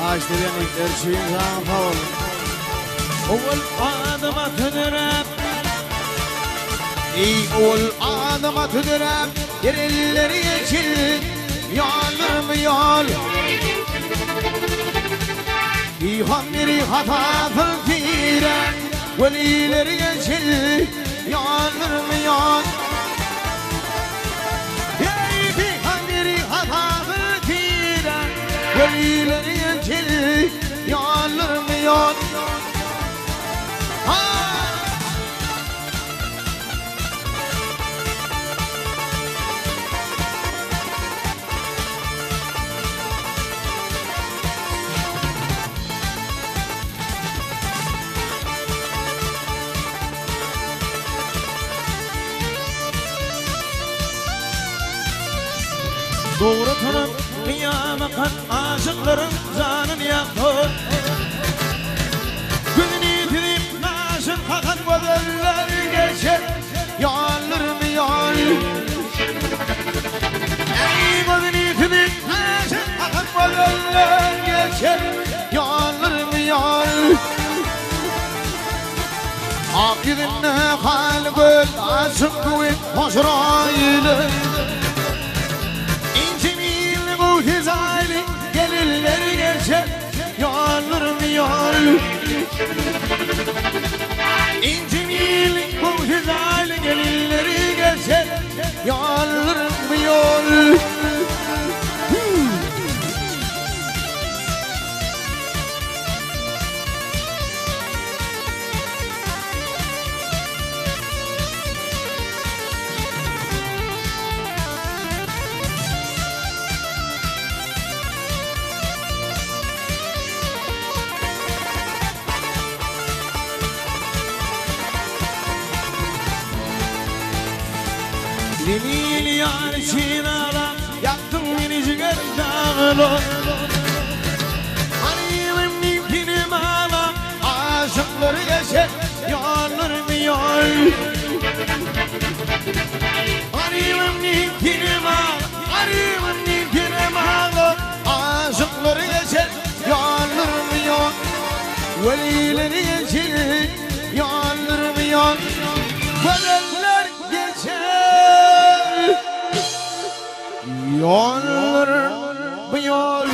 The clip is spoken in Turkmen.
Haýyşt edenlikleri üçin jan sag boluň. Owal adam ata döräp. Eý owal adam ata döräp, Ýer elleri ýeşil, ýalyrmy ýol. Pygamberi hatasyn tiräp, Welileri ýeşil, ýalyrmy ýol. Eý pygamberi hatasyn tiräp, Welileri ýeşil, ýalyrmy ýol. Ha! Dogry turup gyýama kan aşyklaryň janyny ýakdy. Gözüni süzüp naşyn kakan gözeller geçer ýalyrmy ýol. Eý gözüni süzüp naşyn kakan gözeller geçer ýalyrmy ýol. Ak ýüzünde hal göz açyk güwin hoş raýly. Inçe milli muhtizaýly gelinler geçer ýalyrmy ýol. Inçe milli muhtizaýly gelinler geçer ýalyrmy ýol. Lili ýar üçin ağlap, Ýakdyň meni jiger dagla. Halynym nipinim ala, Aşyklar geçer ýollarmy ýol. Halynym nipinim ala, Halynym nipinim ala, Aşyklar geçer ýollarmy ýol. Welileri geçer ýollarmy ýol. Gözeller geçer ýollarmy ýol.